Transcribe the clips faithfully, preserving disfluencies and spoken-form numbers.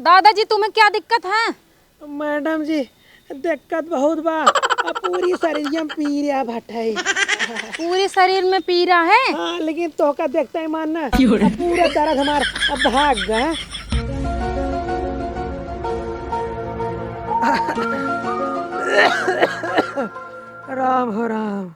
दादाजी, तुम्हें क्या दिक्कत है? मैडम जी, दिक्कत बहुत बा। अब पूरी शरीरिया में पीरा भटई। पूरी शरीर में पीरा है? हाँ, लेकिन तोहका देखते ही मान ना, क्यों रे? अब पूरा दर्द हमार अब भाग गए। राम हो राम,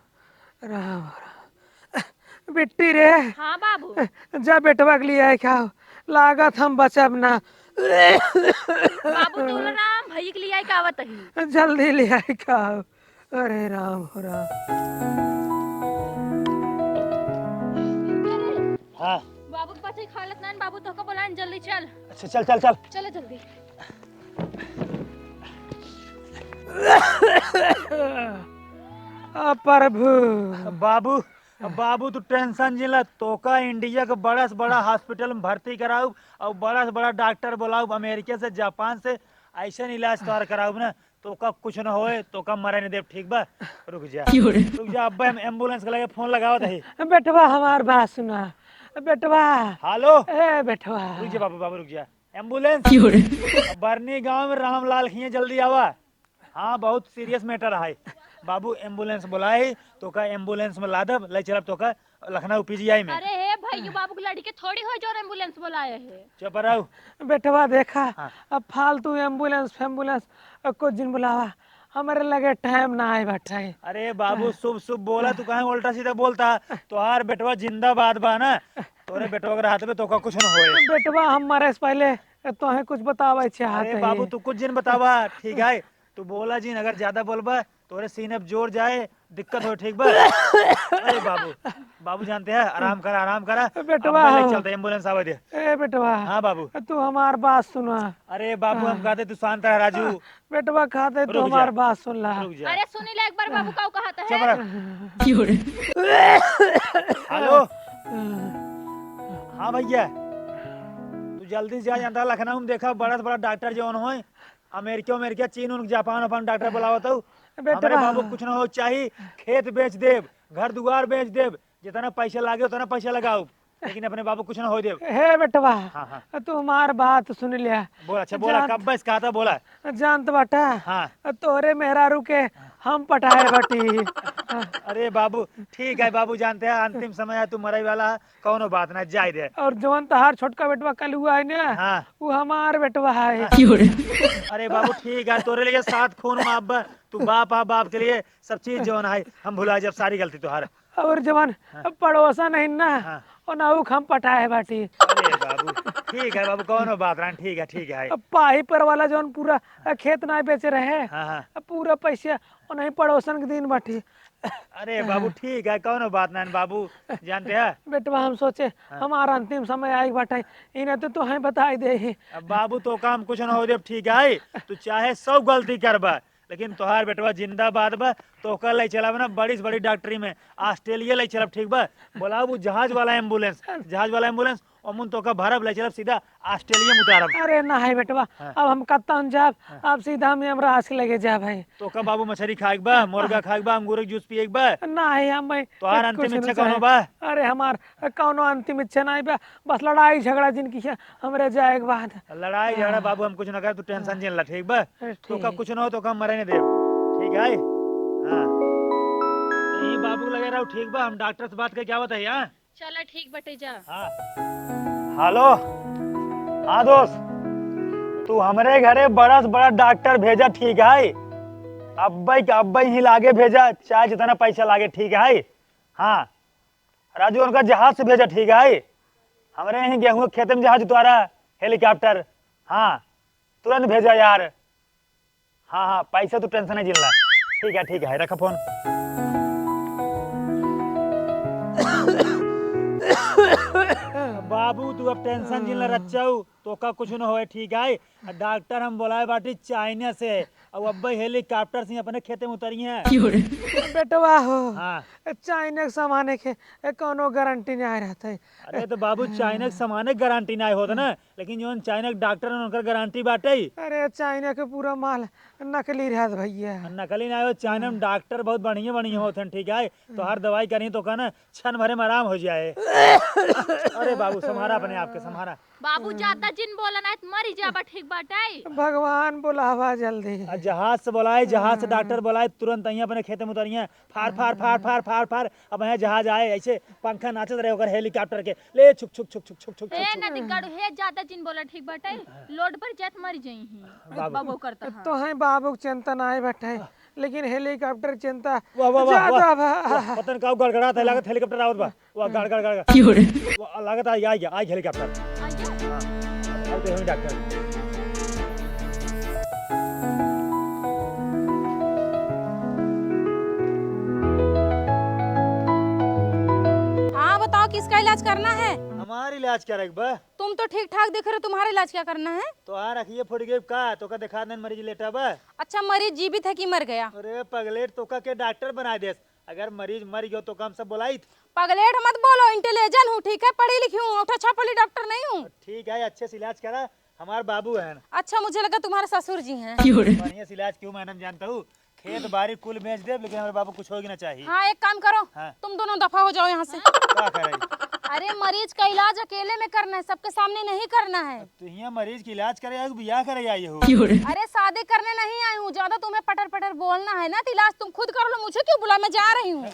राम हो राम। बिट्टी रे। हाँ बाबू। जा बेटवा के लियाइ के आओ, लागत हम बचब ना। बाबू, तू ना राम भैया के लियाइ के आवत ही। जल्दी लियाइ के आओ। अरे राम हो राम। हाँ। बाबू के पाछे खालत नान, बाबू तोहका बोलान, जल्दी चल। अच्छा, चल, चल, चल। चलो जल्दी। आ प्रभु। बाबू, बाबू तू tension जिन ला, तोका इंडिया के बड़ा से बड़ा hospital में भर्ती कराउब और बड़ा से बड़ा डॉक्टर बोलाउब, अमेरिका से, जापान से, ऐसन इलाज तोहार कराउब ना, तोका कुछ न होए, तोका मरे न देब, ठीक बा? रुक जा, क्यों रे? रुक जा, अब्बे हम ambulance के लगे phone लगावत ही। बेटवा हमार बात सुना, बेटवा। Hello। ए बेटवा। रुक जा बाबू, बाबू रुक जा। Ambulance। क्यों रे? बरनी गांव में रामलाल खिए, जल्दी आवा। हाँ, बहुत serious matter है। बाबू ambulance बोलाए, तोका ambulance में लादब, ले चलब तोका लखनऊ PGI में। अरे हे भैया, बाबू के लड़के थोड़ी हो जो ambulance बोलाए है। चुप रहो। बेटवा देखा, हाँ। अब फालतू ambulance फेम्बुलेंस, अ, कुछ जिन बुलावा, हमरे लगे time ना आए बाटे। अरे बाबू, हाँ। शुभ शुभ बोला, तू काहे उल्टा सीधा बोलता? तोहार बेटवा जिंदाबाद बा ना, तोरे बेटवा के रहत में तोका कुछ न होए। बेटवा, हम मरे से पहले तोहे कुछ बतावे चाहत अरे है। बाबू, तू कुछ जिन बतावा, ठीक है? तू बोला जिन, अगर ज्यादा बोलबा, तोरे सीने पे जोर जाए, दिक्कत हो, ठीक बा? अरे बाबू, बाबू जानते हैं, आराम करा, आराम करा। बेटवा। अब ले चलते, ambulance आवे दे। ए बेटवा। हाँ बाबू। तू हमार बात सुना। अरे बाबू, हम हाँ। कहते तू शांत रह राजू। बेटवा, कहते तू रुक जा। हमार बात सुन ला। रुक जा। अरे सुनी ले एक बार बाबू का कहत है। चुप रह। क्यों रे? Hello। हाँ भैया, तू जल्दी से जा, जानता लखनऊ में देखा, बड़ा से बड़ा डॉक्टर जौन होए, अमेरिका, अमेरिका, चीन, उन, जापान, अपन डॉक्टर बुलावत हूँ। बेटवा। हमरे बाबू कुछ ना हो चाही, खेत बेच देब, घर दुआर बेच देब, जितना पैसा लागे उतना पैसा लगाओ, लेकिन अपने बाबू कुछ ना हो देब। हे बेटवा, हाँ, हाँ। तू हमार बात सुन लिया। बोला, अच्छा बोला, जान-, कब बस कहा था, बोला। जानत बाटा, हाँ। तोरे मेहरारू के हम पटाए बाटी। अरे बाबू, ठीक है बाबू, जानते हैं अंतिम समय है, तू मरे वाला है, कौनो बात ना, जाए दे। और जवन तहार छोटका बेटवा कलुआ है ना, हाँ। वो हमार बेटवा है। हाँ। अरे बाबू, ठीक है, तोरे लिए सात खून माफ बा, तू बाप आ, बाप के लिए सब चीज जवन है, हम भुला जब सारी गलती तोहार। और जवन हाँ। पड़ोसन है ना, हाँ। ओनहू के हम पटाए बाटी। अरे बाबू, ठीक है बाबू, कौनो बात ना, ठीक है, ठीक है। अब पाही पर वाला जवन पूरा खेत ना बेचे रहे, हाँ, हाँ। अब पूरा पैसा ओनही पड़ोसन के दिन बाटी। अरे बाबू, हाँ। ठीक है, कौनो बात ना बाबू, जानते हैं? बेटवा, हम सोचे, हाँ। हमारा अंतिम समय आई बाटे, इन्हें तो तोहे बताई दे ही। अब बाबू, तोका हम कुछ ना हो देब, ठीक है? तू चाहे सौ गलती करबा, लेकिन तोहार बेटवा जिंदाबाद बा, तोका ले चलब ना बड़ी से बड़ी डॉक्टरी में, ऑस्ट्रेलिया ले चलब, ठीक बा? बोलाबू जहाज वाला ambulance, जहाज वाला ambulance, ओमुन तोका भरब, ले चलब सीधा ऑस्ट्रेलिया में उतारब। अरे ना है बेटवा, हाँ। अब हम कत्तन जाब, हाँ। अब सीधा हम यमराज के लगे जाब है। तोका बाबू मछरी खाए के बा, मुर्गा खाए के बा, अंगूर के जूस पिए के बा? ना है, हम भाई तोहार कुछ अंतिम इच्छा नहीं कौनो चाहे। बा? अरे हमार कौनो अंतिम इच्छा नहीं बा, बस लड़ाई झगड़ा जिनकी है, हमरे जाए के बाद। लड़ाई झगड़ा हाँ। बाबू हम कुछ ना करे, तू tension जिन ला, ठीक बा? अरे तोका ठीक। कुछ ना हो, तोका मरे नहीं देब, ठीक है? हाँ। यही बाबू लगे रहो, ठीक बा? हम डॉक्टर से बात करके आवत है, हाँ? चला ठीक बटे, जा। हाँ। Hello। हाँ दोस्त, तू हमरे घरे बड़ा से बड़ा डॉक्टर भेजा, ठीक है? अब्बे के अब्बे ही लागे भेजा, चाहे जितना पैसा लागे, ठीक है? हाँ। राजू, उनका जहाज से भेजा, ठीक है? हमरे यहीं गेहूं के खेत में जहाज उतारा, helicopter। हाँ, तुरंत भेजा यार। हाँ, हाँ, पैसा तू tension नहीं जिन ला। ठीक है, ठीक है, रखा phone। बाबू, तू अब tension जिन ला, रच्चाऊ, तोका कुछ न होए, ठीक है? आ डॉक्टर हम बोलाए बाटी चाइना से, और अब्बे helicopter से अपने खेते में उतरी हैं। बेटवा हो, हाँ। चाइना के सामान के कौनो गारंटी नहीं आए रहता है। अरे तो बाबू, चाइना के सामान के गारंटी नहीं होता ना, लेकिन जौन चाइना के डॉक्टर हैं, उनकर गारंटी बाटे। अरे, चाइना के पूरा माल नकली रहत भैया। नकली ना हो, चाइना में डॉक्टर बहुत बढ़िया बढ़िया होत हैं, ठीक है? तोहार दवाई करी तो का ना, क्षण भरे में आराम हो जाए। अरे बाबू, संभारा अपने आप के, संभारा। बाबू, ज्यादा जिन बोला, नाहीं त मरी जाबा, ठीक बाटे? भगवान बुलावा जल्दी। आ, जहाज से बोलाए, जहाज से डॉक्टर बोलाए, तुरंत अइहें अपने खेते में उतरिहें। फार, फार, फार, फार, फार, फार। अब यहाँ जहाज आए, ऐसे पंखा नाचत रहे ओकर हेलीकॉप्टर के। ले छुक, छुक, छुक, छुक, छुक, छुक, ए, छुक। नदी गड़ू, हे, ज्यादा जिन बोला, ठीक बाटे? लोड पर जात मर जइहीं। बाबू। बाबू करता है। तोहई बाबू के चिंता नाहीं बाटे, लेकिन हेलीकॉप्टर के चिंता वाह, वाह, वाह, ज्यादा वाह। बा। वाह, पता नहीं का गड़गड़ात है, लागत हेलीकॉप्टर आवत बा। वाह, गड़, गड़, गड़, गड़। क्यों रे? वाह, लागत आ, आ गया, आ गया हेलीकॉप्टर। आ गया? हाँ, अब तो हम डॉक्टर। हाँ, बताओ, किसका इलाज करना है? हमार इलाज करे के बा। तुम तो ठीक ठाक दिख रहे हो, तुम्हारा इलाज क्या करना है? तोहार अखिए फूट गई का? तोका देखा देन मरीज लेटा बा। अच्छा, मरीज जीवित है कि मर गया? अरे पगलेट, तोका के डॉक्टर बनाए देस। अगर मरीज मर गयो तो हम सब बोलाइत। पगलेट मत बोलो, इंटेलिजेंट हूँ, ठीक है, पढ़ी लिखी हूँ, औठा छाप वाली डॉक्टर नहीं हूँ। ठीक है, अच्छे से इलाज करा, हमार बाबू हैं। अच्छा, मुझे लगा तुम्हारे ससुर जी हैं। क्यों रे? बढ़िया से इलाज क्यों मैडम, जानता हूँ, खेत बारी कुल बेच देब, लेकिन हमारे बाबू कुछ होगी ना चाहिए। हाँ, एक काम करो, हाँ। तुम दोनों दफा हो जाओ यहाँ से। का करे? अरे, मरीज का इलाज अकेले में करना है, सबके सामने नहीं करना है। तो यहाँ मरीज के इलाज करे आए हो, बियाह करे आए हो? क्यों रे? अरे, शादी करने नहीं आई हूँ, ज्यादा तुम्हें पटर पटर बोलना है ना, तो इलाज तुम खुद कर लो, मुझे क्यों बुला, मैं जा रही हूँ।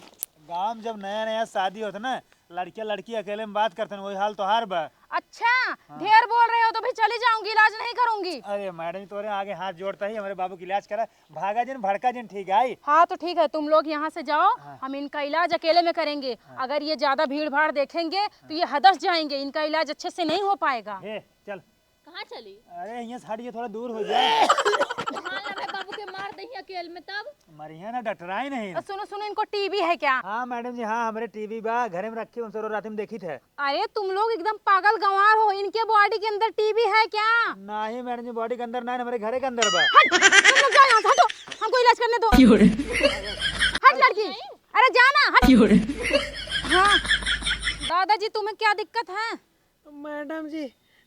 गाँव में जब नया नया शादी होता ना, लड़किया लड़की अकेले में बात करते हैं, वही हाल तोहार बा। अच्छा, हाँ। ढेर बोल रहे हो तो भी चली जाऊंगी, इलाज नहीं करूंगी। अरे मैडम, तोरे आगे हाथ जोड़ता ही, हमारे बाबू की इलाज करा, भागा जिन, भड़का जिन, ठीक है? हाँ, तो ठीक है, तुम लोग यहाँ से जाओ, हाँ। हम इनका इलाज अकेले में करेंगे। हाँ। अगर ये ज्यादा भीड़ भाड़ देखेंगे तो ये हदस जाएंगे, इनका इलाज अच्छे से नहीं हो पाएगा। हे, चल। कहाँ चली? अरे, यहाँ से हट, ये थोड़ा दूर हो जाए। मान ला, मैं बाबू के मार दही अकेल में तब। मरिया ना, डटराए नहीं। और सुनो, सुनो, इनको टीवी है क्या? हाँ मैडम जी, हाँ, हमरे टीवी बा, घरे में रखी, हम सब रात में देखी थे। अरे, तुम लोग एकदम पागल गंवार हो, इनके बॉडी के अंदर टीवी है क्या? नहीं मैडम जी, बॉडी के अंदर नहीं, हमारे घरे के अंदर बा। हट, तुम लोग जाओ यहाँ से, हटो, हमको इलाज करने दो। क्यों रे? हट लड़की, अरे जाना, हट। क्यों रे? हाँ, दादाजी, तुम्हें क्या दिक्कत है? मैडम जी,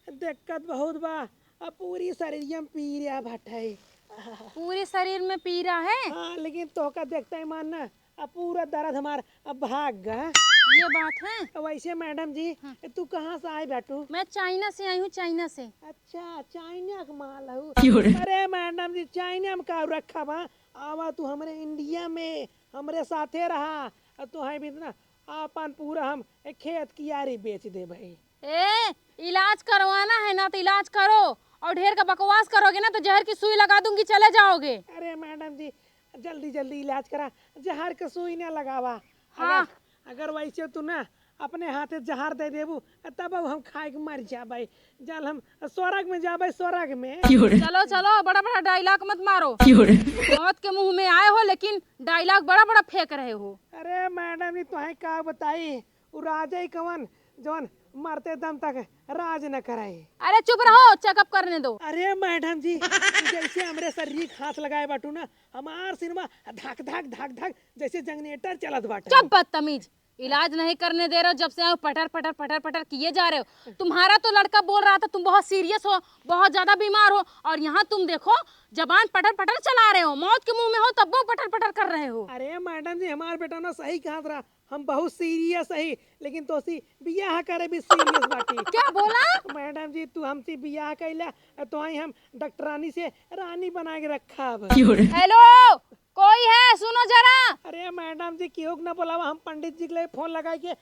दिक्कत बहुत बा, अब पूरी शरीरिया में पीरा बाटे। पूरे शरीर में पीरा है? हाँ, लेकिन तोहका देखते ही मान ना, अब पूरा दर्द हमार अब भाग गा। ये बात है? वैसे मैडम जी, हाँ। तू कहाँ से आए बाटू? मैं चाइना से आई हूँ, चाइना से। अच्छा, चाइना के माल हऊ। क्यों रे? अरे मैडम जी, चाइना में का रखा बा? आवा तू हमरे इंडिया में, हमरे साथे रहा। अब तोहई भी ना आपन पूरा हम खेत कियारी बेच देबे। ए, इलाज करवाना है ना तो इलाज करो, और ढेर का बकवास करोगे ना तो जहर की सुई लगा दूंगी, चले जाओगे। अरे मैडम जी, जल्दी जल्दी इलाज करा, जहर के सुई ना लगावा। हाँ। अगर, अगर वैसे तू ना अपने हाथे जहर दे देबू, तब हम खाए के मर जाबे। जल हम स्वर्ग में जाबे, स्वर्ग में। चलो, चलो, बड़ा बड़ा डायलॉग मत मारो। मौत के मुंह में आए हो, लेकिन डायलॉग बड़ा बड़ा फेंक रहे हो। अरे मैडम जी, तोहे का बताई, उ राजा ही कवन जवन मरते दम तक राज न कराए। अरे चुप रहो, चेकअप करने दो। अरे मैडम जी, जैसे हमरे शरीर के हाथ लगाए बाटू ना, हमार सिरमा धक धक धक धक जैसे जनरेटर चलत बाटे। चुप बदतमीज, इलाज नहीं करने दे रहे हो, जब से आए हो पटर पटर पटर पटर किए जा रहे हो। तुम्हारा तो लड़का बोल रहा था तुम बहुत सीरियस हो, बहुत ज्यादा बीमार हो, और यहाँ तुम देखो जबान पटर पटर चला रहे हो, मौत के मुंह में हो तब वो पटर पटर कर रहे हो। अरे मैडम जी, हमार बेटा ना सही कहत रहा, हम बहुत सीरियस हई, लेकिन तोसी बियाह करे भी सीरियस बाटी। क्या बोला? मैडम जी, तू हमसे बियाह कैला, तो आई हम डॉक्टरानी से रानी बना के रखब। हेलो, कोई है? सुनो जरा। अरे मैडम जी, केहू के ना बोलावा, हम पंडित जी के लिए फोन लगाई के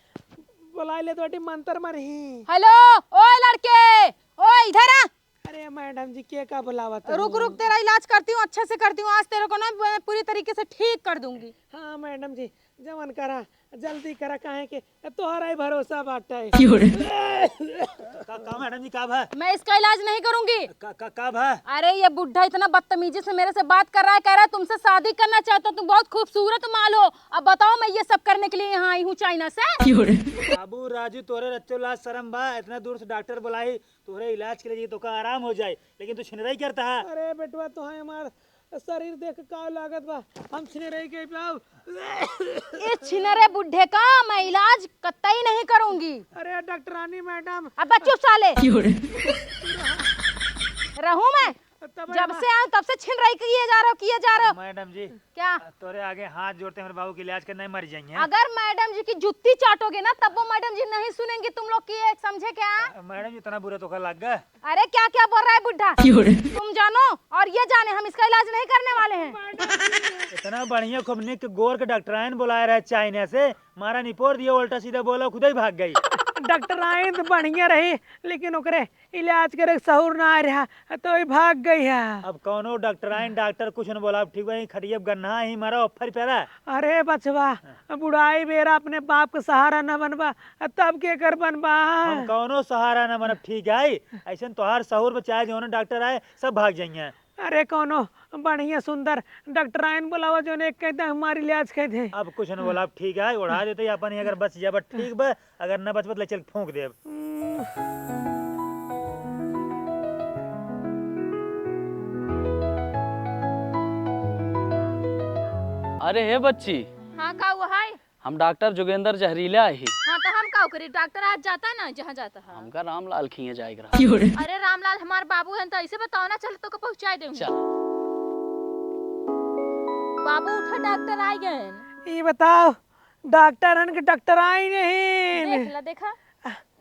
बोलाई ले, तो मंत्र मरही। हेलो, ओए लड़के, ओए इधर आ। अरे मैडम जी, के का बुलावत रुक, हो? रुक, तेरा इलाज करती हूँ, अच्छे से करती हूँ। आज तेरे को ना मैं पूरी तरीके से ठीक कर दूंगी। हाँ मैडम जी, जवन करा, जल्दी करा, काहे के तोहरा ही भरोसा बाटे। का, का मैडम जी, का भा? मैं इसका इलाज नहीं करूंगी। का, का, का भा? अरे ये बुढ़ा इतना बदतमीजी से मेरे से बात कर रहा है, कह रहा है तुमसे शादी करना चाहता हूँ, तुम बहुत खूबसूरत माल हो। अब बताओ मैं ये सब करने के लिए यहाँ आई हूँ चाइना से। बाबू राजू, तोरे रच्चो लाज शरम बा, इतना दूर से डॉक्टर बुलाई, तोहरे इलाज के लिए जी तोका आराम हो जाए, लेकिन तू छिनराई करता है। अरे बेटवा, तोहे हमार शरीर देख के का लागत बा? हम छिनराई के पाऊ। ए छिनरे बुढ़े का मैं इलाज कतई नहीं करूंगी। अरे डॉक्टरानी मैडम। अब चुप साले। रहूं मैं? जब से आए तब से छिनराई किए जा रहे हो, किए जा रहे हो। मैडम जी, क्या? तोरे आगे हाथ जोड़ते हैं, मेरे बाबू के इलाज करना है, मर जाएंगे। अगर मैडम जी की जुत्ती चाटोगे ना, तब वो मैडम जी नहीं सुनेंगी तुम लोग की, ये समझे क्या? अ, मैडम जी, इतना बुरा तो लग गया। अरे क्या क्या बोल रहा है बुढ़ा? क्यों रे? तुम जानो और ये जाने, हम इसका इलाज नहीं करने वाले हैं। इतना बढ़िया खूब निक गोर के डॉक्टराइन बुलाए रहे चाइना से, मारा निपोर दिया, उल्टा सीधा बोला, खुद ही भाग गई। डॉक्टराइन तो बढ़िया रही, लेकिन ओकरे इलाज करे के सहूर ना आ रहा, तो ही भाग गई है। अब कौनो डॉक्टराइन डॉक्टर कुछ न बोला, अब ठीक बा, यहीं खटिया पे गन्ना ही मरा, ऑफर पे रहा। अरे बचवा, हाँ। बुढ़ाई बेरा अपने बाप के सहारा न बनबा, तब के कर बनबा? हम कौनो सहारा न बनब, ठीक है? ऐसे तोहार सहूर में चाहे जौन डॉक्टर आए, सब भाग जाइए। अरे कौनो बढ़िया सुंदर डॉक्टराइन बुलावा, जौन एक कह दे हमार इलाज कह दे। अब कुछ न बोला, अब ठीक है, ओढ़ा देते ही अपन ही, अगर बच जाबा ठीक बा, अगर न बचबा तो ले चल फूंक देब। हम्म। अरे हे बच्ची। हाँ, का हुआ है? हम डॉक्टर जोगेंद्र जहरीला ही। हाँ, तो हम का करी? डॉक्टर आज जाता ना, जहाँ जाता है। हमका रामलाल खिए जाए के रहा। अरे रामलाल हमार बाबू हैं, तो ऐसे बताओ ना, चल तो को पहुँचाए देंगे। चल। बाबू उठा, डॉक्टर आ गए। ये बताओ, डॉक्टर हन के डॉक्टर आई नहीं। देख ला, देखा,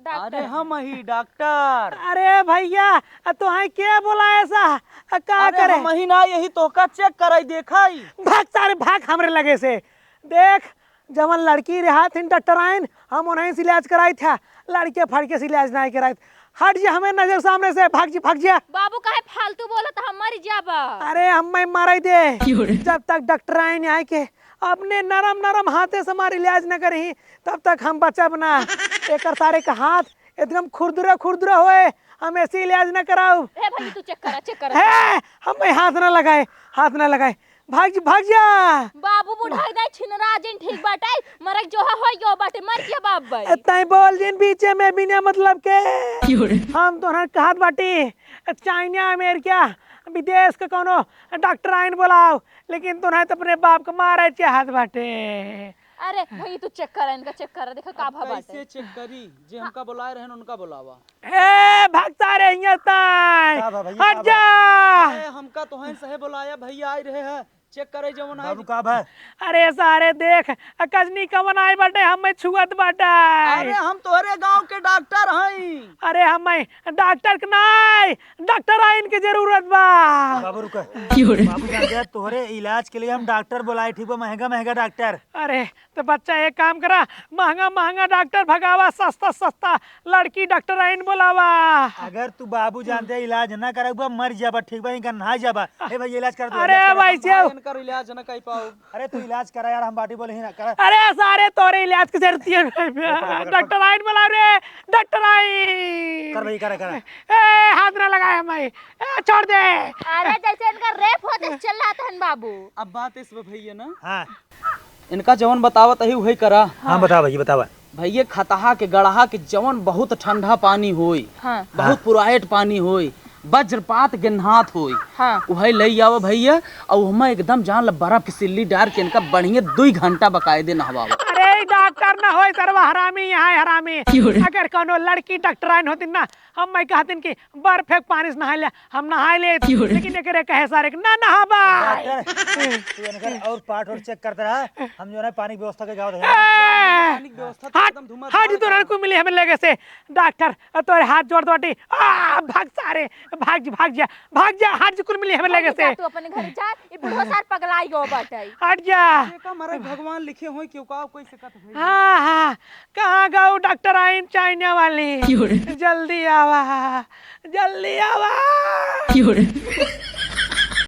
डॉक्टर। अरे हम ही डॉक्टर। अरे भैया, आ तोहे के बोलाए सा? आ का अरे करे? हम ही ना, यही तोहका चेक कराई, देखाई। भाग सारे भाग हमरे लगे से। देख, जवन लड़की रहा थिन डॉक्टराइन, हम उन्हीं से इलाज कराई था। लड़के फड़के से इलाज नहीं कराई। हट जा हमें नजर सामने से, भाग जी, भाग जा। बाबू काहे फालतू बोलत, हम मर जाबा। अरे हम मैं माराई दे। क्यों रे? जब तक डॉक्टराइन आए के अपने नरम नरम हाथे से हमार इलाज न करही, तब तक हम बचब ना। एकर सारे का हाथ एकदम खुरदुरा खुरदुरा होए, हम ऐसे इलाज न कराऊ। ए भाई, तू चेक करा, चेक करा। हे, हम मैं हाथ ना लगाए, हाथ ना लगाए। भाग जी, भाग जा। बाबू बुढ़ाई दे छिनरा जिन ठीक बाटे, मरक जो है होई गयो बाटे, मर गया बाप भाई। इतना ही बोल जिन बीचे में बिना मतलब के। क्यों रे? हम तोहरा कहत बाटी, चाइना, अमेरिका, विदेश के कौनो डॉक्टराइन बुलाओ, लेकिन तोहरा तो अपने बाप के मारे चाहत बाटे। अरे भाई, तू चेक कर, इनका चेक कर, देखा का अब भा बाटे। कैसे चेक करी? जे हमका बुलाए रहन, उनका बुलावा। ए, भागता रे, हियाँ ताई। का भा भैया, हट का जा। भा? अरे, हमका तोहन सहे बुलाया, भैया आए रहे हैं, चेक करे जवन आए। बाबू, का भा? अरे सारे देख, कजनी कवन आए बाटे, हमें छुअत बाटे। अरे, हम तोहरे गांव के डॉक्टर हई। अरे, हमें डॉक्टर के नाई, डॉक्टराइन के जरूरत बा। बाबू रुका। क्यों रे? बाबू जान गया, तोहरे इलाज के लिए हम डॉक्टर बुलाए, ठीक बा, महंगा महंगा डॉक्टर। अरे तो बच्चा एक काम करा, महंगा महंगा डॉक्टर भगावा, सस्ता सस्ता लड़की डॉक्टराइन बुलावा। अगर तू बाबू जान दे इलाज ना करबा, मर जाबा, ठीक बा, इनका नहा जाबा। ए भाई, इलाज कर दो, अरे इलाज कर। भाई हम साहब। इनकर इलाज ना कर पाओ। अरे तू इलाज करा यार, हम बाटी बोले ही ना करा। अरे सारे तोरे इलाज के जरूरत है। पकड़, पकड़, पकड़। डॉक्टराइन बुला रे, डॉक्टराइन। कर भाई, करा, करा। ए, हाथ ना लगाए हमारे। ए, छोड़ दे। अरे, जैसे इनका रेप होते चिल्लाते हैं बाबू। अब बात इस पे भैया ना। हाँ। इनका जवन बतावत ही उहे करा। हाँ, बतावा भैया, बतावा। भैया, खतहा के गड़हा के जवन बहुत ठंडा पानी होई, हाँ। बहुत हाँ। पुरायट पानी होई, वज्रपात गिन्हात होई, हाँ। उहे लई आवा भैया, और हमें एकदम जान ल बर्फ के सिल्ली डार के इनका बढ़िया दुई घंटा बकायदे नहवावा। अरे, ई डॉक्टर ना होई, सरवा हरामी यहाँ है, हरामी। क्यों रे? अगर कौनो लड़की डॉक्टराइन होती ना, हम मैं कहतिन कि बर्फ एक पानी से नहाए ले, हम नहाए ले, क्यों रे? लेकिन एकरे कहे सारे के ना नहाबा। डॉक्टर, तू इनकर और पार्ट और चेक करते रहा, हम जो है पानी की व्यवस्था के गाँव ए! पानी की व्यवस्था तो हट, एकदम धुआं हट, धुआं तोरा है। को मिली हमें लगे से। डॉक्टर, तोरे हाथ जोड़ दो, हटी। आ, भाग सारे, भाग जी, भाग जा, भाग जा, हट जी, कुल मिली हमें लगे हट जा, से। तू अपने घर जा, ये बुढ़वा सार पगलाई गो बाटे। हट जा। ये का मरे भगवान लिखे होई, क्यों का कोई से कत होई। हाँ, हाँ, कहाँ गऊ डॉक्टराइन चाइना वाली? क्यों रे? जल्दी आवा, जल्दी आवा। क्यों रे?